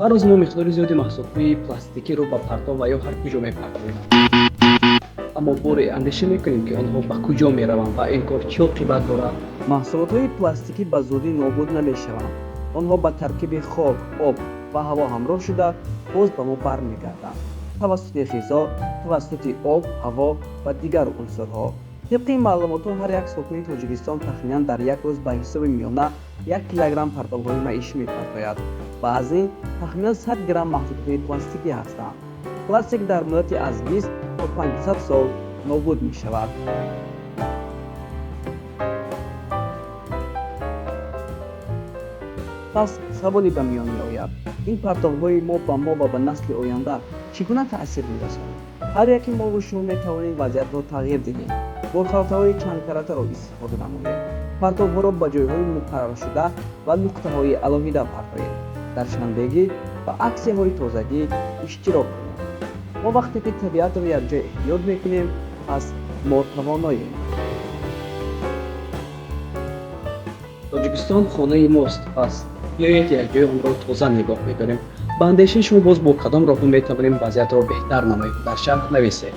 Ҳар рӯз мо миқдори зиёди маҳсулотҳои пластикиро ба партов ва ё ҳар куҷо мепартоем. Аммо боре андеша мекунем, ки онҳо ба куҷо мераванд ва ин кор чӣ оқибат дорад? Маҳсулотҳои пластикӣ ба зудӣ нобуд намешаванд. Онҳо ба таркиби хок, об ва ҳаво ҳамроҳ шуда, боз ба мо бармегарданд. Тавассути ғизо, тавассути об, ҳаво ва дигар унсурҳо. Тибқи ин маълумотҳо, ҳар як сокини Тоҷикистон тахминан дар як рӯз ба ҳисоби миёна 1 килограмм партовҳои маишӣ мепартояд ва аз ин тахминан 100 грамм маҳсулотҳои пластикӣ ҳастанд. Пластик дар муддати аз 20 то 500 сол нобуд мешавад. Пас саволе ба миён меояд: ин партовҳои мо ба мо ва ба насли оянда чӣ гуна таъсир мерасонад? Ҳар яке мову шумо метавонем вазъиятро тағйир диҳем. Борхалтаҳои чандкаратаро истифода намоем, партовҳоро ба ҷойҳои муқарраршуда ва нуқтаҳои алоҳида партоем, дар чандбегӣ ва аксияҳои тозагӣ иштирок кунем. Мо вақте ки табиатро якҷоя эҳтиёт мекунем, пас мо тавоноем. Тоҷикистон хонаи мост, пас биёед, якҷоя онро тоза нигоҳ медорем. Ба андешаи шумо, боз бо кадом роҳҳо метавонем вазъиятро беҳтар намоем? Дар шарҳ нависед.